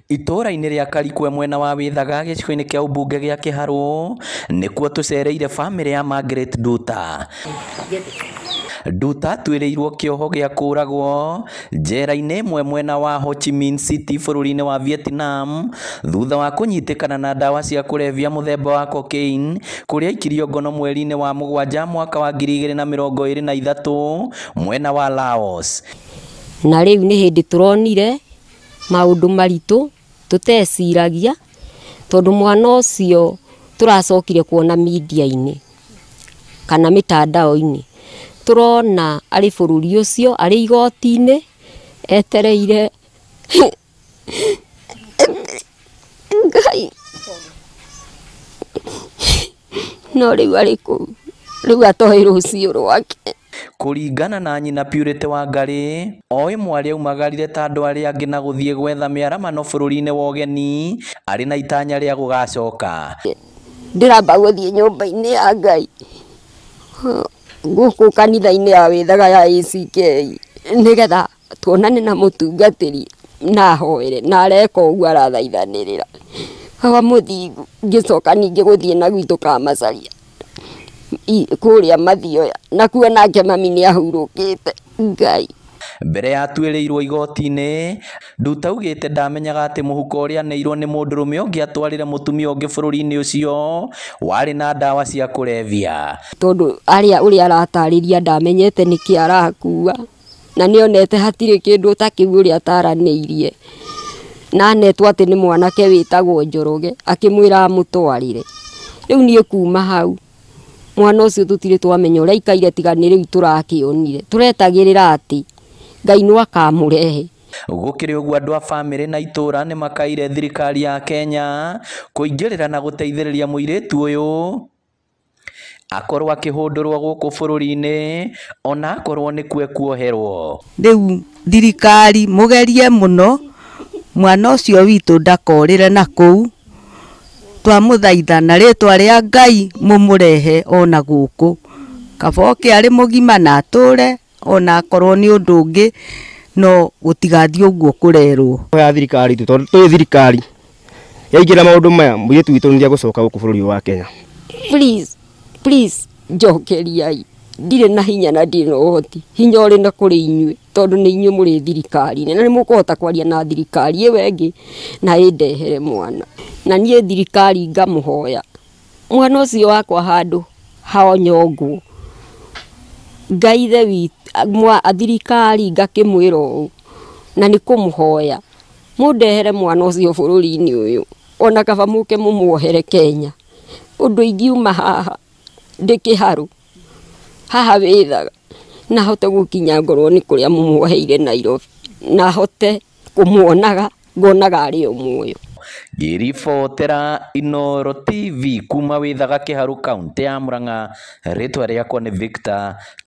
Itũũra-inĩ rĩa Karikwe mwena wa Withaga gĩcigo-inĩ kĩa ũmbunge gĩa Kĩharũ nĩkuo tũcereire bamĩrĩ ya Margaret Nduta. Nduta atuĩrĩirwo kĩoho gĩa kũũragwo njera-inĩ ĩmwe mwena wa Ho Chi Minh City bũrũri-inĩ wa Vietnam thutha wa kũnyitĩkana na ndawa cia kũrebia mũthemba wa cocaine kũrĩa aikirio ngono mweri-inĩ wa mũgwanja mwaka wa 2023 mwena wa Laos. Na rĩu nĩ hĩndĩ tũronire maũndũ maritũ tũteciragia tondũ mwana ũcio tũracokire kuona media-inĩ kana mitandao-inĩ tũrona arĩ bũrũri ũcio arĩ igoti-inĩ etereire Ngai no rĩu arĩ kũu rĩu atoĩ rũciũ rwake. Kũringana na nyina Purity Wangari, oĩ mwarĩ aumagarire ta andũ arĩa angĩ na gũthiĩ gwetha mĩaramano bũrũri-inĩ wa ũgeni arĩ na itanya rĩa gũgacoka. Ndĩramba gũthiĩ nyũmba-inĩ ya Ngai gũkũ kanitha-inĩ ya Withaga ya ACK nĩgetha tuonane na mũtungatĩri na ahoere na areka ũguo arathaithanĩrĩra hawa mũthingu ngĩcoka ningĩ gũthiĩ na gwitũ Kamacaria kũrĩa Mathioya nakuo nake mami nĩ ahurũkĩte Ngai. Mbere ya atuĩrĩirwo igoti-inĩ, Nduta augĩte ndamenyaga atĩ mũhuko ũrĩa aneirwo nĩ mũndũrũme ũngĩ atwarĩre mũtumia ũngĩ bũrũri-inĩ ũcio warĩ na ndawa cia kũrebia. Tondũ arĩa ũrĩa aratarĩria ndamenyete nĩkĩ arakua na nĩonete hatirĩ kĩndũ ta kĩu ũrĩa ataranĩirie na anetwo atĩ nĩ mwanake wĩtagwo Njoroge akĩmwĩra amũtwarĩre. Rĩu niĩ kuma hau mwana ũcio tũtirĩ twamenya ũrĩa aikaire tiga nĩ rĩu tũrakĩonire tũretagĩrĩra atĩ Ngai no akamũrehe. Gũkĩrĩ ũguo andũ a bamĩrĩ na itũũra nĩ makaire thirikari ya Kenya kũingĩrĩra na gũteithĩrĩria mũirĩtu ũyũ akorwo akĩhũndũrwo gũkũ bũrũri-inĩ ona akorwo nĩkuo ekuoherwo. Rĩu thirikari mũgerie mũno mwana ũcio witũ ndakorĩre na kũu twamũthaitha na rĩtwa rĩa Ngai mũmũrehe ona gũkũ kaba oke arĩ mũgima na atũre ona akorwo nĩ ũndũ ũngĩ no gũtigathiĩ ũguo kũrerwo. Ya thirikari tu tondũ tũrĩ thirikari yaingĩra maũndũ maya mũirĩtu witũ nĩ egũcoka gũkũ bũrũri wa Kenya. Please, please njokeriai ndirĩ na hinya na ndirĩ na ũhoti hinya ũrĩ na kũrĩ inyuĩ tondũ nĩ inyuĩ mũrĩ thirikari-inĩ na nĩ mũkũhota kwaria na thirikari ĩyo ĩngĩ na ĩndehere mwana na niĩ thirikari ngamũhoya mwana ũcio wakwa handũ haonyongwo Ngai ithe witũ thirikari ngakĩmwĩra ũũ na nĩ kũmũhoya mũndehere mwana ũcio bũrũri-inĩ ũyũ ona kaba mũke mũmuohere Kenya ũndũ ingiuma haha ndĩ Kĩharũ haha Withaga na hote gũkinya ngorwo nĩ kũrĩa mũmuoheire Nairobi na hote kũmuonaga ngonaga arĩ o muoyo. Ngĩribotera Inooro TV kuma Withaga Kĩharũ kaunti ya Murang'a, rĩtwa rĩakwa nĩ Victor.